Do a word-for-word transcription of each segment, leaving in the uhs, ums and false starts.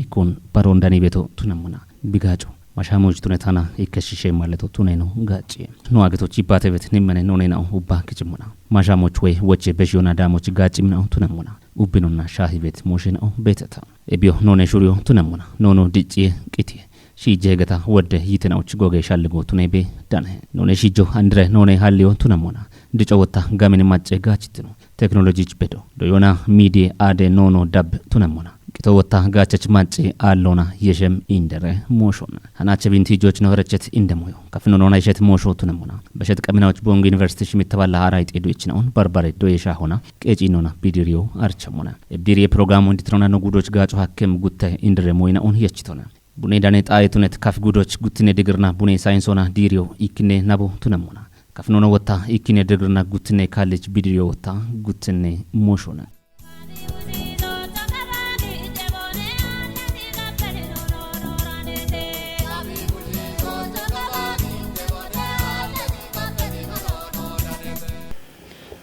Kun baroon danii beto tunammuna. Bigaaco. Mashaamoch tunetana ikkashishe maleto tuneno gaci. No agetoch ibbatebet nimmene nonena'o ubba kicimuna. Mashaamoch we woche beshiona damoch gaci mina'o tunammuna. Ubbinonna shahibet moshena'o beteta. Ebio none shuriyo tunammuna. Nono dicciye qitiye. Shijegata wodde yitenaoch goge shalligo tunebe dane. None shijo andre none halliyo tunammuna. Dico wotta gamin macce gachitino. Teknolojich bedo. Doyona midie ade nono dab tunammuna. Qito wotta gachach macce allona yeshem indere moshon. Hanache binti joch no rechet indemoyo. Kafino nona yeshet mosho tunammuna. Beshet qaminaoch Bongi University shimitta balla harai tedu ichinaon barbare doye shahona. Qeci nona bidirio archamuna. Ebdiriye programo inditrona no gudoch gacho hakkem gutte indere moyinaon yechitona. Bune dane xaye tunet kaf gudoch guttine digirna bune sainsona dirio ikkine nabo tunammuna. Kafnono wotta ikkine digirna guttine college bidirio wotta guttine moshona.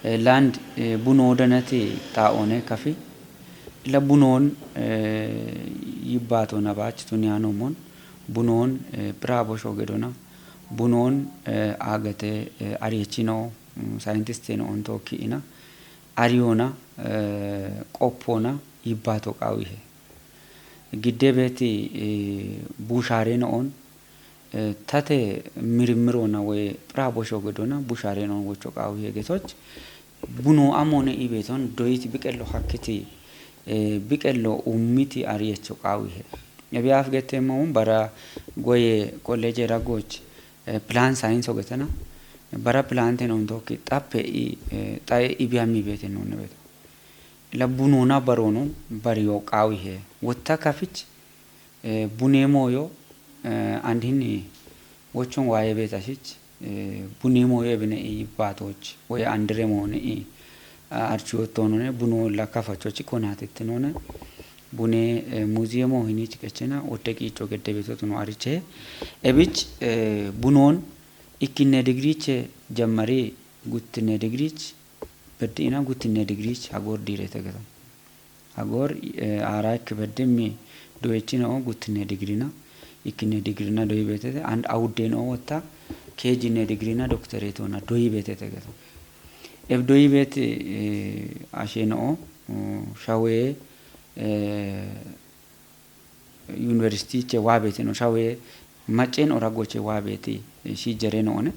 Eh, land, eh, buno danati taone kafi. Ila bunon, eh, yibbato na bachi tuni anomon. Bunon, eh, bravo shogedona. Bunon, eh, agate, eh, ariechino, mm, scientist no onto kiina. Ariona, eh, qopona yibbato qawihe. Gidde beti, eh, bushare no on, eh, tate mirimiro na we bravo shogedona bushare no on wocho qawihe getoch. Buno amone ibeton doyit biqello hakkiti, eh, biqello ummiti ariyecho qawihe. Ebi af gette mo bara goye college ragoch, eh, plan science ogetana. Bara plan te non tokki tappe i, eh, tae ibi ammi bete non beto. La bunona barono bariyo qawihe. Wotta kafich, eh, bune moyo, eh, andini wochon waye betashich, eh, bune moyo ebine i batoch, oye andire mone i, ah, archiwottonone, buno la kafachochi konatettinone, bune, eh, muziemo hini chikechena, otte qicho gedde beto tuno ariche. Ebich, eh, bunon ikkine digriche jammari guttine digrich, beddi'ina guttine digrich agor dire tegeto. Agor, eh, ara ikke beddimmi doyechino guttine digrina, ikkine digrina doyi betete, and awuddeno wotta, kejine digrina doctorate ona doyi betete geto. Eb doyi bet, eh, asheno, oh, shawe, eh, university che wabete no shawe, macen oragoche wabete, eh, shi jere no one.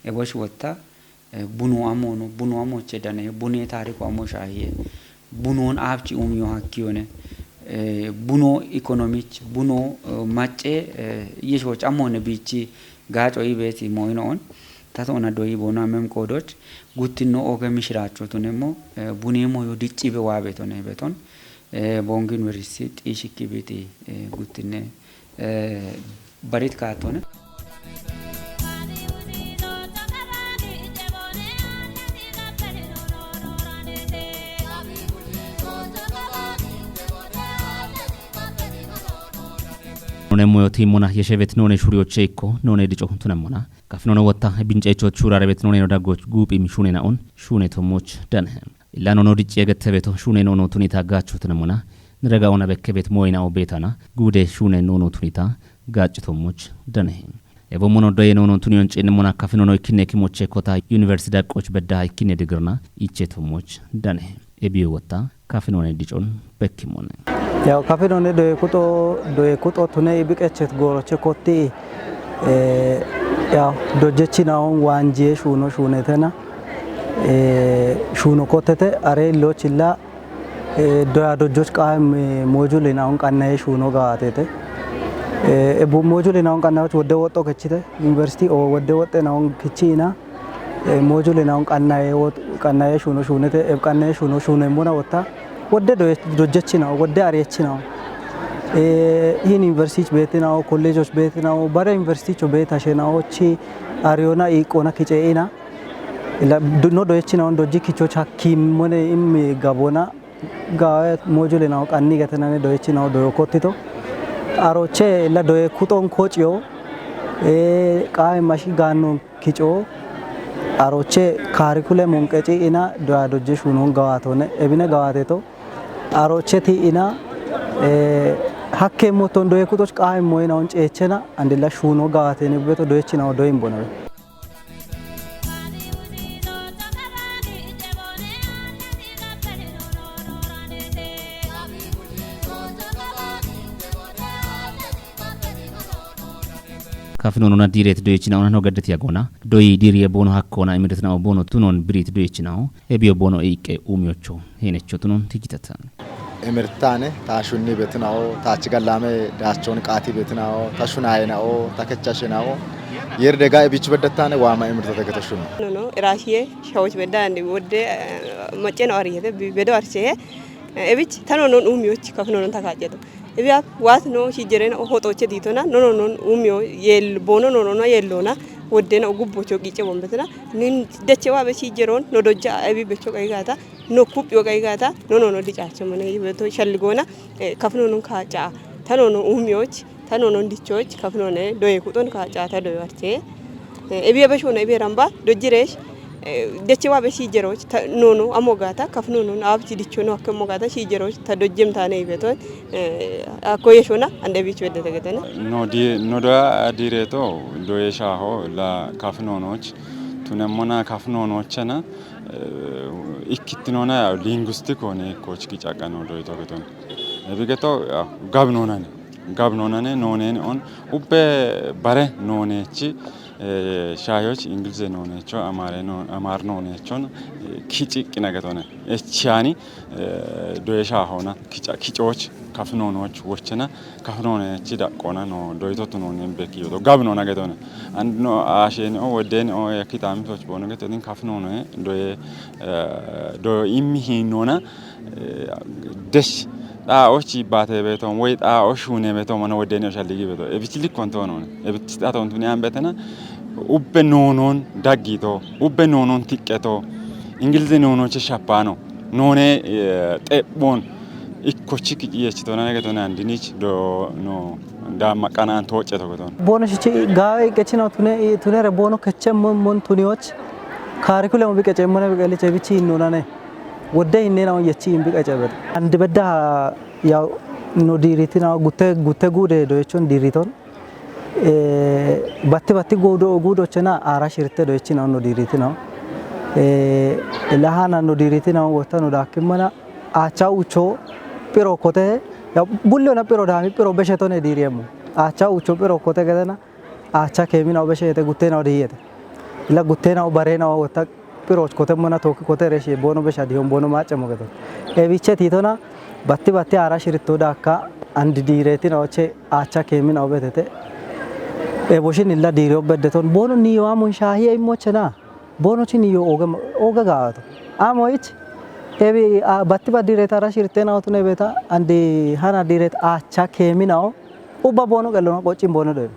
E bosh wotta, eh, bunu amono, bunu amoche dane, bune tariku amo shahiye. Bunon abchi umyo hakkiyone. Eh, buno economic, buno, eh, macce, eh, yeshoch amone bichi gacho ibeti moino on. Tato ona doyi bono amem kodoch, guttinno oge mishiracho tunemo, eh, bunemo yo dicci be wabeto ne beton. Eh, Bongi University xikki biti, eh, guttinne, eh, barit kaatone. None moyo timona yeshebet none shurioche ikko none dico tunemmona. Kafinono wotta bincecho churare bet none no daggoch gupi mi shune na on shune tomoch danhe. Illa nono dicci egettebeto shune nono tunita gacho tunemmona. Nirega ona bekkebet moyina o betana gude shune nono tunita gacho tomoch danhe. Ebo mono doye nono tuniyon cin mona kafinono ikkine kimoche kota university daggoch bedda ikkine digirna iche tomoch danhe. Ebiyo wotta kafinone dicon bekkimone. Yaw kafinone doye kuxo doye kuxo tune ibiqechet goroche kotti, eh, yaw dojjechi naon wanjiye shuno shunetena, eh, shuno kottete are illochilla, eh, doya dojjoch qaem, eh, mojuli naon qannaye shuno gaatete. Eh, ebu mojuli naon qannayoch wodde woxxo kechite university o wodde woxxe naon kichina. Eh, mojule naon qannaye wot-, qannaye shuno shunete, eb qannaye shuno shunemmona wotta. Wodde doye-, dojjechinawo, wodde ariyechinawo. Eh, hin universitych beetinawo, collegeoch beetinawo, bare universitycho beetashenawo, chi ariyona iiqona kicee'ina. La, du-, no doyechinawo, dojji kichoch hakkimmone immi gabona. Gawe mojule nawo qanni gatenane doyechinawo doyo kottito. Aroche la doye kuxon kociyo. Eh, qae mashi gannon kico aroche kaarikule munqeci ina doya dojje shunon gawatone ebine gawateto aroche ti ina, eh, Hakke motton doye kutoch qae moyna on ceechena andilla shuno gaatene beto doyechina o doyin bonawe. Kafinoonona diireeti doyechinaona no gaddeti yagoona. Doyi diiriye boono hakkoona imirritinao boono tunoon biriiti doyechinao. Ebiyo boono iiqqe uumiyocho heenecho tunoon tijjitata. Emirtaane taashunni betinao, taachi gallaame daachoon qaati betinao, ta shunaayenao, ta kechashenao, yer dega ebichu beddattaane waama emirtate getoshunno. Nono, iraashiye shawoch bedda andi wodde, eh, macceno ariyete, bi-, bedo arshee, eh, ebich tano non uumiyoch kafinonon takaaceto. Ebi app waat no shijerena hoxoche diitona, no, no, non uumiyo yel-, boono no, no, no, yellona, woddena gubbocho qice bombetena, nin deche waa be shijeron, no dojja ebi becho qaigata, no kuphiyo qaigata, no, no, no, dicaache mone, beto shalligoona, eh, kafinonon kaaca, tano no uumiyoch, tano non dichoch, kafinone, doye kuton kaaca, ta doye arche. Eh, ebi ebe shona, ebi ramba, dojjiresh, eh, deche waa be shijeroch, ta, no, no, amogata, kafinonon, abchi dicho no, akke mogata, shijeroch, ta dojjem tane ibeton, eh, akko yeshona, ande bich bedde tegetene. No di, no doya direto, doye shaho, la kafinonoch, tunemmona kafinonochena, eh, ikkittinona ya linguistiko ne koch ki caqano doye togeton. Ebigeto, ya, gabinonane. Gabinonane nooneen on ubbe bare nooneechi, eh, shaayoch Ingilize nooneecho, Amaare noo-, Amaar nooneechon, eh, kichiqqina getone. Echiyaani, eh, doye shaahona, kica-, kicoch, kafinoonoch wochena, kafinooneechi daqqona no, doyito tunooneen bekki yoto. Gabinona getone. And no, aasheeni o, weddeeni o, ya kitaamitoch boono getotin kafinoone, doye, eh, doye immi hiinnoona, eh, desh xaa'ochi baate beeton woy xaa'o shuune beeton mana weddeeni oshalligi beeto. Ebichi likkontoonone. Ebichi xaatontuni aan beetena ubbe noonoon daggito, ubbe noonoon tiqqeto, Ingilize noonoche shappaano, noone, eh, xephoon ikkochi kici yechitona negetona andinich do no daamma qanaan tooce togeton. Boono shichi gaawe iqqechina tune, tunere boono keche mon, mon tuniyoch, kaarikulemo biqece mone biqeliche bichi innonane. Wodde innena on yechi in biqece bed. Andi bedda ya no diiritina gutte, gutte guude doyechon diiriton. Eh, batti batti guudo, guudochena aara shirte doyechina no diiritina. Eh, lahana no diiritina wotta no daakimmana. Aacha ucho phiro kote, ya bulli ona phiro daami phiro beshetone diiriyemmo. Aacha ucho phiro kote gedena, aacha keemina o beshete guttena o diyete. Ila guttena o barena o wotta phiroch kote mona tooki kote reshe boono besha diyon boono maacamo geto. Ebiche tiitona batti batti aara shiritto daakka andi diiretina oche aacha keemina o betete. Eboshin illa diiriyo beddeton boono niyo amon shaahiye immochena. Boonochi niyo oge, oge gaato. Amoich, ebi, a, batti baddireeta ara shirtena otune beeta, andi hana direet aacha keeminao, ubba boono qellona qoccin boono doyno.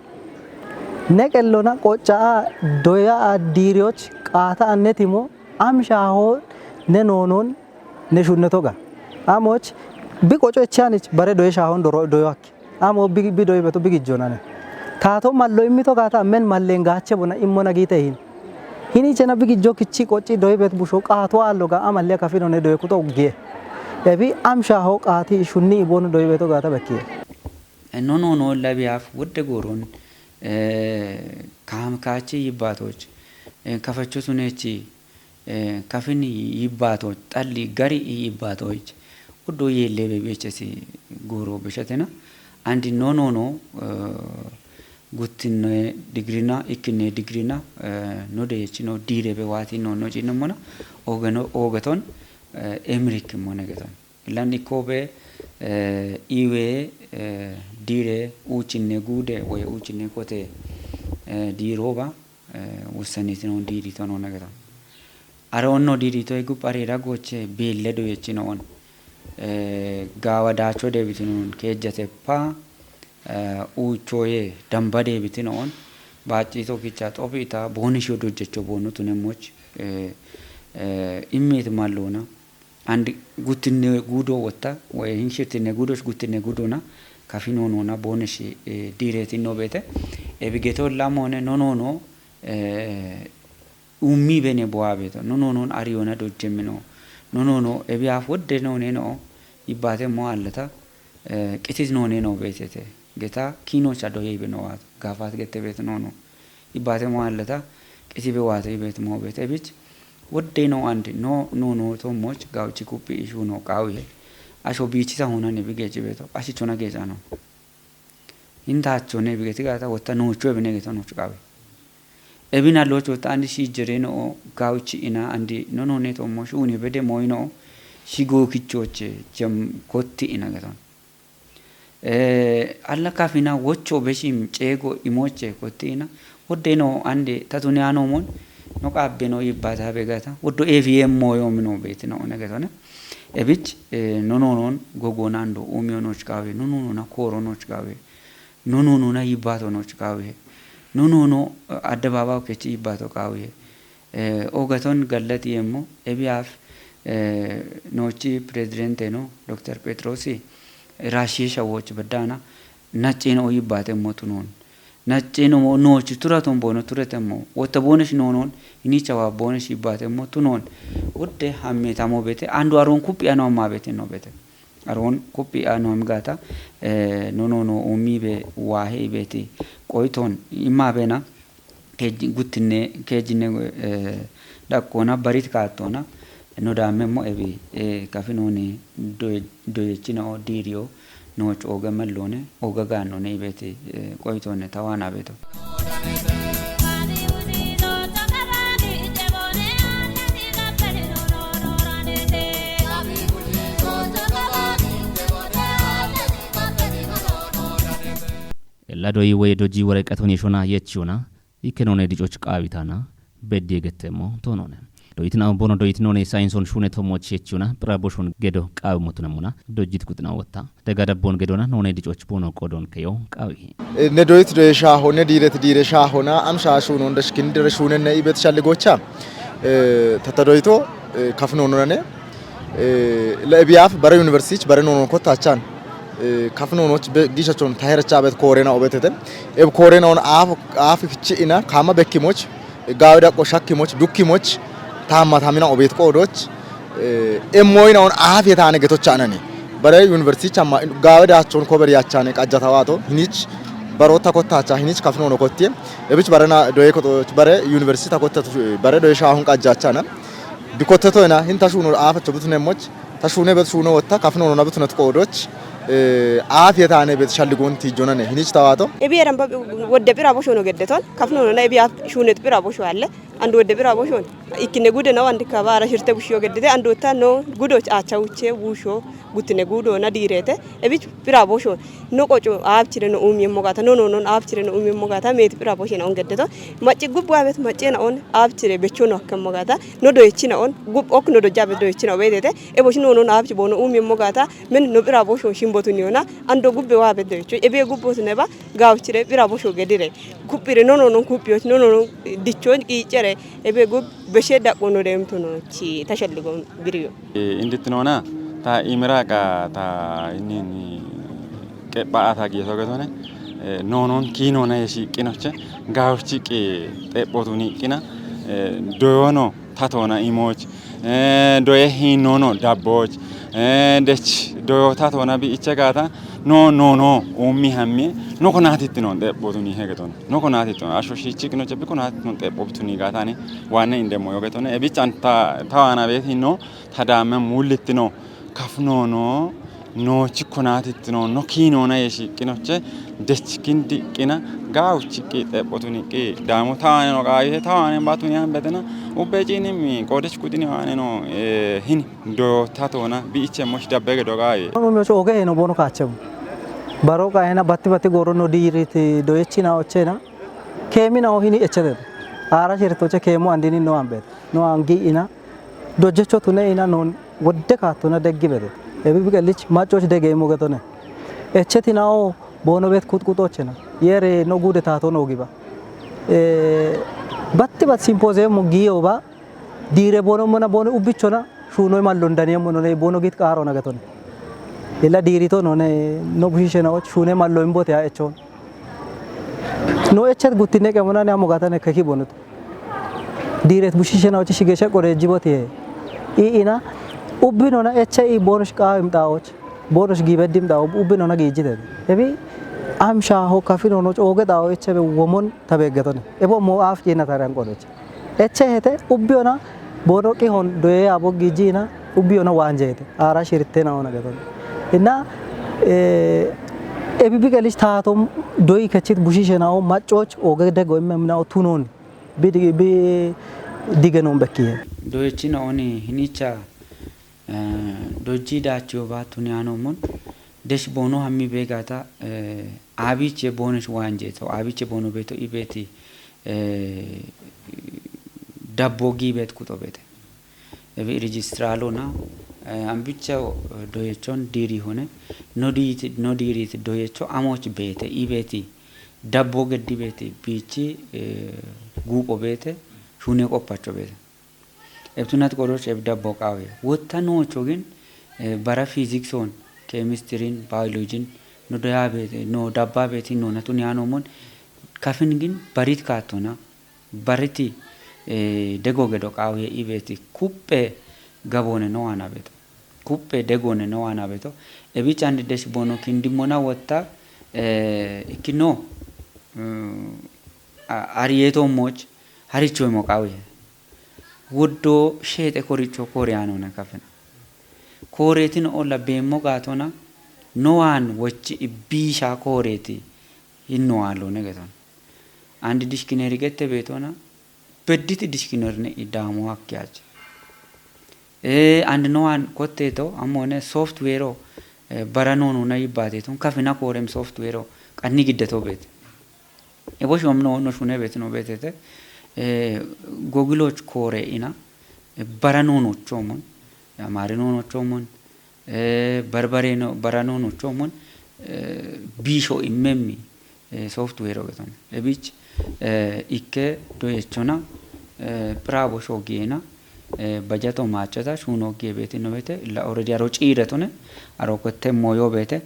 Ne qellona qocca a, doya a diiriyoch qaata annetimo, am shaaho ne noonon ne shunne toga. Amoch, bi qoco echanich bare doye shaahon doro, doyo akki. Amo bi, bi doyi beto bi gijjo nane. Taato mallo immito gaata men mallen gaache bona immona giite hin. Hini chena bi gijjo kichi qocci doyi bet busho qaato allo ga amalle kafino ne doyi kuto gie. Ebi am shaaho qaati shunni ibono doyi beto gaata bekkiye. No, no, no, labiyaaf wodde gooron, eh, kaam kaachi yibbaatoch, eh, kafacho sunechi, eh, kafin yibbaatoch, xalli gari yibbaatoch, uddo yeelle be B H S guuro bishatena, andi no, no, no, eh, guttinne digrina, ikkinne digrina, eh, no de yechino diire be waati no, no cinnumona, oogeno, oogeton, eh, emrik mone geton. Illan ikko be, eh, iwe, eh, diire uuchinne guude, woy uuchinne kote, eh, diiroba, eh, wussanitino diirito no nagata. Are onno diirito egu parira goche belle do yechino on. Eh, gawa dacho debitino kejjate pa, eh, uchoye damba debitino on. Baci to kicha topita boni shodo jecho bonu tune moch, eh, eh, immit mallona. And guttinne guudo wotta, woy hinshirtinne guudosh guttinne guudona, kafi no nona, bonesh, eh, diiretin no beete. Ebigeto lamone no, no, no, eh, ummi bene bowa beeto. No, no, non ariyona dojjemmino. No, no, no, ebi af wodde no, ne, no, ibbate mo allata. eh, qitis noone no beetete. Geta kiinocha doye ibe no wato. Gafat gete bet no no. Ibate mo allata qisi be wato ibet mo bete bich. Wodde no andi no no no to moch gauchi kupi ishu no kawiye. Asho bichi sa hona ne bige jibeto. Ashi chona ge jano. Inta achone bige tigata wotta no chwe bine geto no chkawi. Ebina locho ta andi shi jere no gauchi ina andi no no ne to moch uni bede mo ino. Shigo kichoche jam kotti ina geton. Eh, alla kafina wocho beshim chego imoche kotina. Wodde no ande tatuni ano mon. No kabbe no ibata begata. Woddo F M mo yo mino beti no ne getone. Ebich, eh, no no non gogo nando umio no chkawe. No no no na koro no chkawe. No no no na ibato no chkawe. No no no, eh, adde baba kechi ibato kawe. Eh, ogaton gallat yemmo, ebiyaaf, eh, nochi presidente no, Doktor Petrosi, Rashiya shawoch badana, nacheno o yibate mo tunon. Nacheno mo nochi turaton bono turete mo, wota bonesh nonon, inicha wa bonesh yibate mo tunon. Wodde hamme tamo bete, andu aron kupi ano amma bete no bete. Aron kupi ano am gata, eh, no no no umi be wahe ibeti. Koiton, imma bena, Keej-, guttinne keejinne, eh, dhaqqoona barit kaattoona no daamme mo ebi, eh, kafinoni doye-, doyechina o diiriyo nooch ooga mallone ooga gaannone ibeti, eh, qoyitoonne tawaana beto. Ella doyi woye doji woreqaton yeshona yechiyona. Ikke none dicoch qaawitaana beddi egetteemmo toonone. Doyitinao bono doyitinone sayinsoon shuune tommoch yechiyona phira boshon gedo qaawi motunammona dojjit quxina wotta. Daga dabboon gedona none dicoch bono qodon keyo qaawi. Eh, ne doyit doye shaaho, ne diiret diire shaahona, am shaashuun honda shikindire shuunenne ibet shalligocha. Eh, tata doyito, eh, kafinoononane. Eh, la ebiyaaf bare universitich bare noonon kottachaan. Eh, kafinoonooch be-, giishachon taherachaa bet koorena obetete. Eb koorena on aaf, aaf kichi ina, kama bekkimoch, gaawe daqqo shakkimoch, dukkimoch, taammat hamina obet qoodoch. Eh, emmoyna on aaf yetaane getochaanane. Bare universitich amma gaawe daachon kober yachaane qajjatawato, hinich baro takottacha, hinich kafinoono kottiye. Ebich bare na doye kotoch, bare university takottatu, bare doye shaahun qajjachana. Bikotteto ina, hin ta shuuno aafacho butunemmoch, ta shuune bet shuuno wotta, kafinoonona butunet qoodoch, eh, aaf yetaane bet shalligoon tiijonane, hinich tawaato. Ebi eran ba-, wodde phira boshono geddeton, kafinoonona ebi aaf shuunet phira bosho alle, and wodde phira boshon. Ikkine gude na wandi kabara shirte bushiyo geddete, and wotta no gudoch aacha wuche wusho, guttine gudo na diirete, ebich phira boshon. No qoco aabchire no uumi emmo gaata, no no non aabchire no uumi emmo gaata, meeti phira boshena on geddeto. Macci gubbo abet maccena on aabchire becho no akkemmo gaata, no doyechina on gub ok no dojja abet doyechina obedete, e boshi no non aabchi bono uumi emmo gaata, men no phira bosho shimbotuni yona, ando gubbe wa abet doyecho, ebe gubbo tuneba gaawchire phira bosho gedire, kuphire no no non kuphiyoch, no no non dicho qiicere, ebe gub beshe daqqo no deemtonochi tashalligo biriyo. Eh, indittinona ta imiraqa ta inini qepha ata giyeso getone, eh, nonon kinona ye shiqqinoche, gawchi qi xephotuni qina, eh, doyono tatona imoch, eh, doye hinono dabboch, eh, dech doyo tatona bi iche gata, no, no, no, ummi hammi, no konatittinon xephotuni hegeton, no konatittinon, asho shichiqqinoche bi konatittinon xephotuni gatani, wanne indemo yogetone, ebichan ta, tawana beti no, Tadaame muullittino, kafinoono, noochi konaatittino, no kiinoona yee shiiqqinoche, dechikkin diqqina, gaawuchikki xephotuniqqi, daamo tawaaneno qaawihe, tawaaneno baatuni yaan betena, ubbe ciinimmi, qoodech quxini waaneno, eh, hini, do tatoona, bi'iche moch dabbe gedo qaawihe. Ono mecho oge heno bono kaachemu. Baro qaena batti batti goro no diiriti doyechina ochena. Keemina o hini echete. Aara shirtoche keemo andini no ambet. No angi ina. Dojjecho tune ina non wodde kaattona deggi bede. Ebi biqelich maccoch dege imo getone. Echetinawo bono bet kutkutochena. Yere no gude tato no giba. Eh, batti bat simpoze mo giyo ba. Dire bono mona bono ubbichona. Shuno mallon dani mo no ne bono git qaro na getone. Ila dirito no ne no bushishena och shune mallo imbote a echon. No echet guttine qemona ne amo gatane keki bonut. Diret bushishe na ochi shigesha qore jibote. I ina ubbi nona eche i bonush qa imta och. Boonosh giibeddim dao ubbi nona giijjitete. Ebi amsha ho kafino no cooge dao echebe womon tabeeggetone. Ebo mo af ciina taran qodoche. Eche hete ubbi ona boono qihon doye abo giijjina ubbi ona waanjete. Ara shirittena ona getone. Inna eh, ebi biqelish taatom doyi kechit bushishe nao maccoch oge dego imme minao tunon bi digi bi dige non bekkiye. Doyechina oni hinicha eh, dojji dachiyo ba tuni ano mon desh bono hammi begata eh, abiche bono waanjeto abiche bono beto ibeti eh, dabbo gibet kuto bete. Ebi registralo na eh, ambicha eh, doyechon diri hone no diri no diri doyecho amoch bete ibeti dabbo geddi bete bichi eh, gupo bete shune qoppacho bete. Ebtunat qoroch eb dabbo qawe wotta no chogin eh, bara physics on chemistry in biology in no doya bete no dabba beti no natuni ano mon kafin gin barit katona bariti eh, dego gedo qawe ibeti kuppe gabone no ana beto. Kuppe degone no ana beto. Ebi chandi desh bono kindi mona wotta eh, ikino mm, a- ariyeto moch haricho mo qawe. Woddo shete koricho kore ano na kafin. Kore tin olla bemo gatona no an wochi ibisha koreti inno alo ne geton. Andi dishkineri gette betona bedditi dishkinerine idamo akkiyachi. Eh, and no one kotte to amone software o eh, bara nonu na ibate ton kafina korem software o qanni gidde to bet. Ebo shom no no shune bet no betete eh, Google och kore ina eh, bara nonu chomon ya mare nonu chomon eh, barbare no bara nonu chomon eh, bisho immemmi eh, software o geton. Ebich eh, ikke doyechona eh, bravo shogiena eh, bajato machata shuno gebeti no bete la already aro ciiretone aro kotte moyo bete.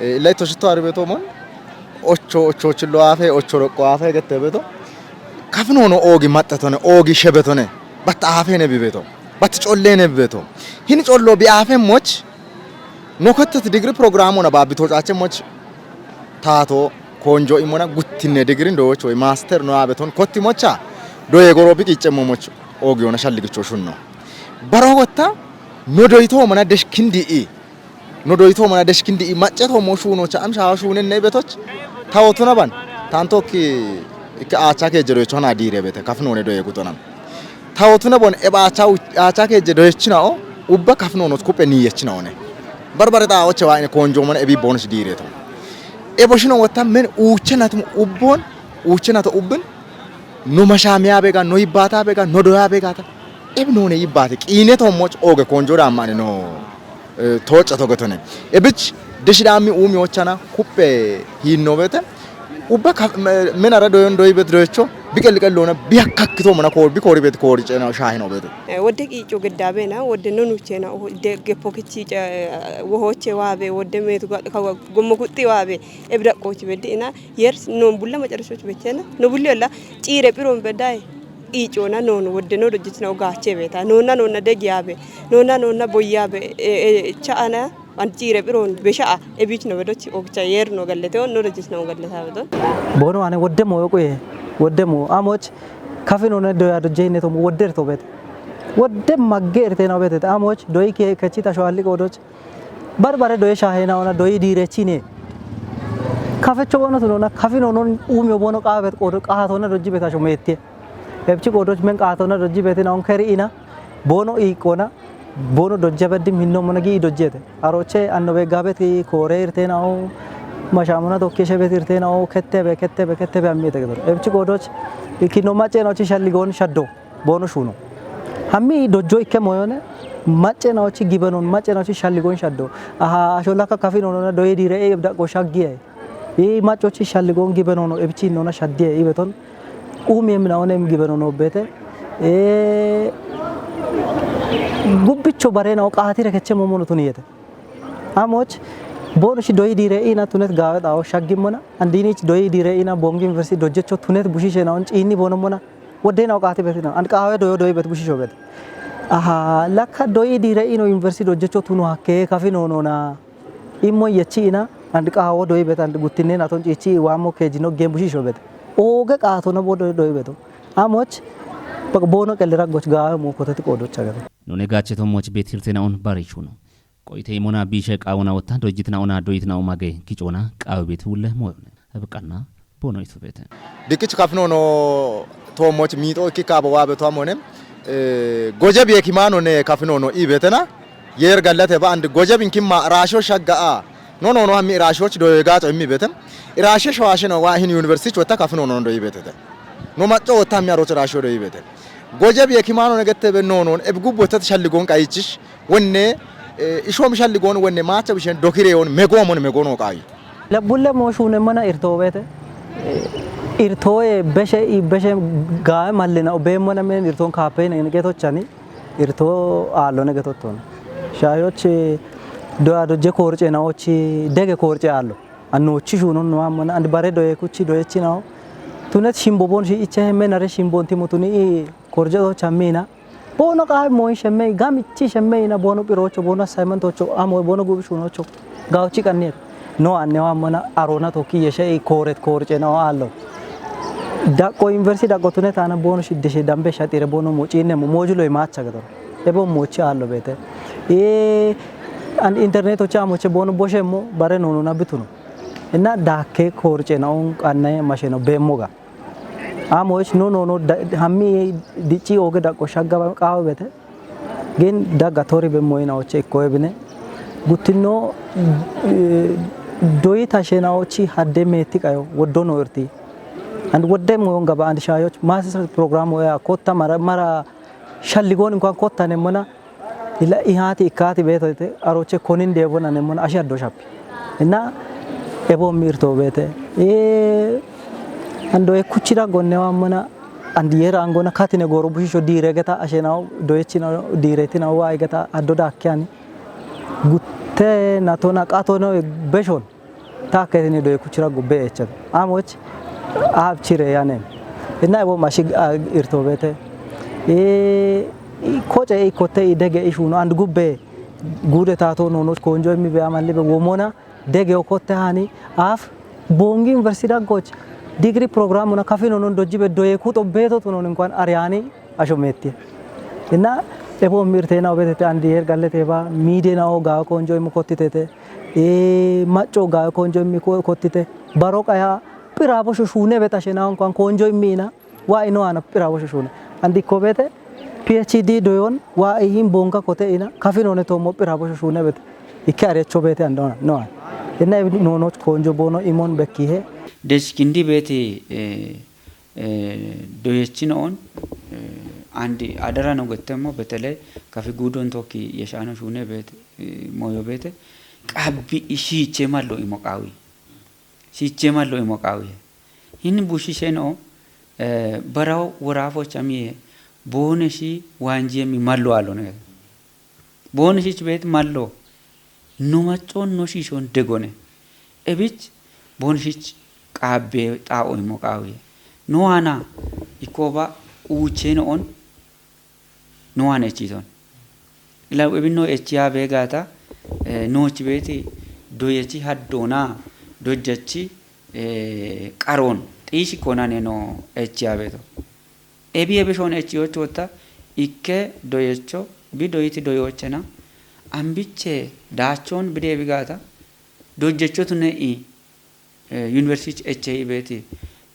Eh, ilay toshito ari beto mon ocho ocho chillo afe ocho roqqo afe gette beto kafinono oogi maxxetone oogi shebetone batta afe ne bibeto batti colle ne bibeto hini collo bi afe moch no kotteti digri programmona baabbi tocaache moch taato konjo imona guttinne digri ndowoch woy master no abeton kotti mocha doye goro bi qiccemmo moch oogiyona shalligicho shunno baro gotta no doyito mana deshkindi i no doyito mana deshkindi i macceto mo shuno cha am shawa shunen ne betoch tawotuna ban tanto ki ki acha ke jero chona dire bete kafno ne doye gutona tawotuna bon e ba acha acha ke je doye china o ubba kafno no kupe ni yechina one barbare ta oche wa ne konjo mana e bi bonus dire to e boshino wata men uche natum ubbon uche nato ubbin no mashamiya bega no ibata bega no doya bega ta ebi none yibbate qiine tommoch ooge konjo dammane no eh, tooca togetone ebich deshidammi uumi ochana kuppe hiinno bete ubba ka- me- menara doyon doyibet doyecho biqelli qellona biyakkakkito mana koor bi kooribet koori cena shaahino bete Eh, wodde qiicco geddaabena wodde nonuchena de geppokichi wohooche waabe wodde meetu ga- kawa- gommo kuxxi waabe ebidaqqoochi beddi ina yer non bulla macarashoch bechena no bulli olla ciire phiron beddaye iicoona noonu wodde no dojjitino gaache beeta noonna noonna degiyaabe noonna noonna boyyaabe cha'ana an ciire phiron besha'a ebiich no bedoch ogcha yeer no gallete no dojjitino galleta bedon. Bono ane wodde mo yoquye wodde mo amoch kafino ne doya dojje ne to wodde to bet wodde magge erte no bet amoch doyi ke kachita shwalli qodoch barbare doye shahena ona doyi dire chine kafecho bono tunona kafino non umyo bono qabet qodo qahatona dojji beta shomette. Ebchi qodoch men qahatona dojji betina on keri ina bono iqona bono dojja beddim hinno mona gi dojjete aroche anno be gabeti kore irtena o mashamuna tokkeshe bet irtena o kettebe kettebe kettebe ammite gedor ebchi qodoch ikino maceno chi shalligon shaddo bono shuno hammi dojjo ikke moyone macena ochi gibenon macena ochi shalligon shaddo aha ashola ka kafino nona doye dire e da go shaggiye i macochi shalligon gibenono ebchi nona shaddiye ibeton umi emina onem gibenono bete e gubbicho barena o qahatire keche momono tuniyete amoch Bono shi doyi dire ina tunet gawe dawo shaggi mona. Andini shi doyi dire ina bongi university dojjecho tunet bushi shena on chini bono mona. Wodde na okati betina. And kawe doyo doyi bet bushi shobet. Aha, lakka doyi dire ino university dojjecho tunu hakke kafi no no na. Immo yechi ina and kawo doyi bet and guttine na ton chichi wamo kejino gem bushi shobet. Oge qato na bodo doyi beto. Amoch bak bono kelera goch gawe mo kotati kodo chagata. Nune gache to moch bet hiltena on bari shuno. Qoyite imona bishe qawona wotta dojitna ona doyitna omage kicona qawe bet wulle moyone. Ebqanna bono itubete. Dikich kafinono tomoch mito iki kabo wabe tomone. Eh, goje bi ekimano ne kafinono ibetena. Yer gallate ba and goje bin kimma rasho shagga a. No no no hammi rasho chi doye gato immi beten. Rashe shawashe no wa hin university wata kafinono do ibetete. No macco wata hammi aroche rasho do ibete. Goje bi ekimano ne gette be no no e gubbo tat shalligon qayichish. Wonne, eh, ishom shalligon wonne macha bishen dokire on mego mon mego no qayi. Labbulle mo shune mana irto bete. Eh, irto e beshe i beshe gawe mallina o be mana men irton kape ne getochani. Irto allo ne getotton. Shayochi do ado je korche na ochi dege korche allo. Anno ochi shunon no amana and bare doye kuchi doye chinawo. Tunet shimbo bon shi iche menare shimbon timutuni i korje do chamina. Bono qawe moyi shemme gamichi shemme ina bono pirocho bono assignment ocho amo bono gubi shunocho. Gawchi qanniet. No anne wa mona arona to ki yeshe i koret korche na allo. Daqo university daqo tune tana bono shidde she dambe shatire bono mo chinne mo mojulo i macha gadon. Ebo mochi allo bete. E an internet ocha moche bono boshe mo bare no no na bituno. Ina dakke korche na on qanne masheno bemoga. Amoch no no no da- hammi dichi oge daqo shagga qawe bete. Gen dagga tori be moyina oche ikko ebine. Guttinno, eh, doyita shena ochi hadde metti qayo woddo no irti. And wodde moyon gaba and shayoch master program oya kotta mara mara shalligon inkan kotta ne mona ila ihati ikati beto ite aroche konin debona ne mona ashi addo shappi. Ina ebo mirto bete. Eh, ando e kuchira gonne wa mona and yera angona katine goro bushisho dire geta ashena doyechina dire tina wa geta addo dakke ani. Gutte na to na qato no beshon. Takke tini doye kuchira gubbe echat. Amoch ab chire yanen. Ina ebo mashig a irto bete. E i koche i kotte i dege ishuno and gubbe gude tato no no konjo mi be amalli be womona dege o kotte hani af bongi university da goch degree program na kafino non dojji be doye kuto beto tunon inkan ariani asho metti. Ina ebo mirte na obete te andi yer galle te ba mide na o ga konjo imu kottite te. E macco ga konjo imi ko- kottite. Baro qaya pira bo shushune beta shena inkan konjo imi ina wa ino ana pira bo shushune. Andi ko bete P H D doyon wa ihin bonga kote ina kafino ne to mo pira bo shushune bete. Ikke arecho bete andona no. Ina no no konjo bono imon bekki he. Des kindi beti eh, eh, doyechino on eh, andi adara no gettemmo betele kafi gudon tokki yeshano shune bete eh, moyo bete qabbi ishiche mallo imo qawi. Shiche mallo imo qawi. Hin bushishen o eh, baraw worafo chamiye bone shi wanjiye mi mallo alone. Bonishich beet mallo no maccoon no shiishoon degone. Ebich bonishich qaabbee xaa'o immoo qaawee. No waana ikkooba uuchee no'on no waana echiiton. Ila ebin no echiyaa beegaata eh, noochi beeti doyechi haddoonaa dojjachi eh, qaroon xiishi konane no echiyaa beeto. Ebi ebishoon echiyochotta ikke doyecho bi doyiti doyochena ambiche daachoon bideebi gaata dojjechotu ne'i eh, yuniversitichi eche ibeeti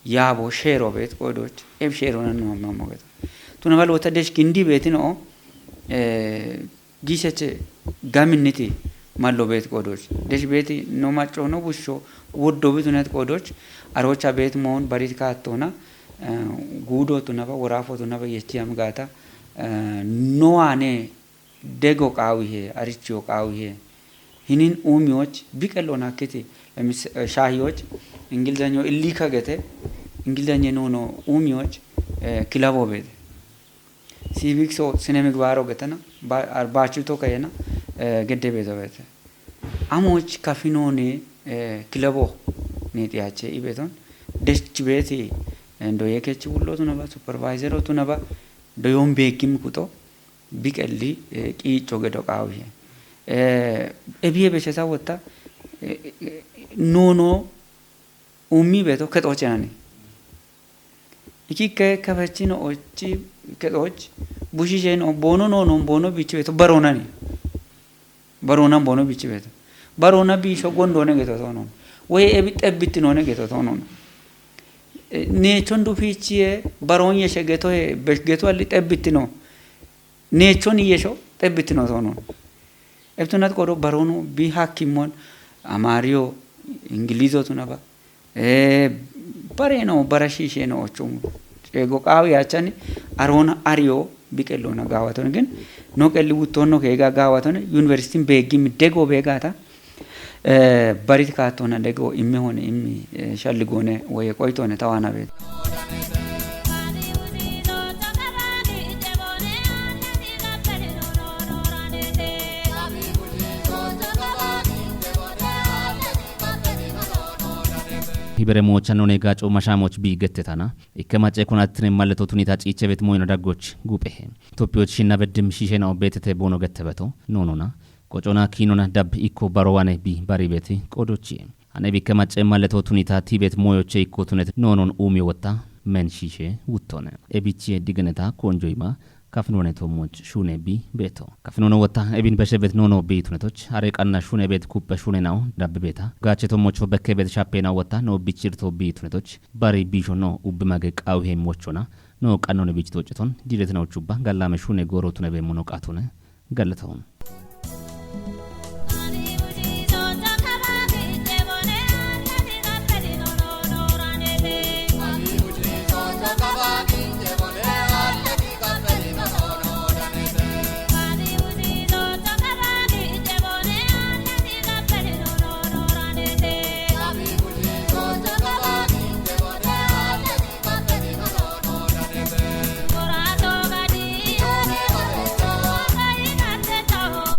yaabo sheero beet qodoch eb sheero nan no mammo geta. Tuna bal wota desh kindi beeti no eh, giseche gaminniti mallo beeti qodoch. Desh beeti no macco no busho woddo bitu net qodoch arocha beet moon barit kaattona eh, guudo tunaba worafo tunaba yechiyam gaata eh, no ane dego qaawihe arichiyo qaawihe hinin uumiyoch biqel'on akkiti lemis- eh, shaahiyoch ingilizanyo illika gete ingilizanye nuuno uumiyoch eh, kilabo beete. Siibik so sine migbaaro getena ba- ar- baachu to kayena eh, gedde beeto beete. Amoch kafinoone, eh, kilabo ne tiyache ibeton. Dech beti, eh, doye kechi wullo tunaba, supervisor tunaba, doyon bekim kuto, biqelli, eh, qiicho gedo qaawihe. Eh, ebiye bechesa wotta, eh, eh, nono ummi beto kexochenani. Iki ke kafechino ochi kexoch, bushisheno bono nono bono bichi beto baronani. Baronan bono bichi beto. Barona bisho gondone geto tonon. Woye ebi xebbitinone geto tonon. Eh, nechon dufichiye baron yeshe geto he, be-, geto alli xebbitino. Nechon yesho xebbitino tonon. Ebtunat qodo barono bi hakimmon, Amariyo, Ingilizo tunaba. Eh, bareno, bara shisheno ochum. Ego qaawi achani, arona ariyo biqellona gawaton gin, no qelli wuttonno keega gawaton, universitin beegim dego beegata, eh, barit kaattona dego imme hone immi, eh, shalli gone woye qoytone tawana beet. Hibere moocha none gaco mashamoch bi gettetana. Ikke mace konatine malleto tunita ciichebet moyno daggoch gupehe. Toppiyoch shinna beddim shishena obetete bono gettebeto. Nonona. Qocona kiinona dab ikko barowane bi baribeti qodochi. Ane bikke mace malleto tunita tibet moyoche ikko tunet nonon umi wotta men shishe wuttone. Ebichi digeneta konjoima kafnone to moch shune bi beto. Kafnone wotta ebin beshe bet nono bi tunetoch. Are qanna shune bet kuppe shune nao dabbe beta. Gache to mocho bekke bet shappe nao wotta no bichir to bi tunetoch. Bari bisho no ubbe mage qawhe mochona. No qannone bich to ceton. Diret nao chubba. Gallame shune goro tune be mono qatone. Gallaton.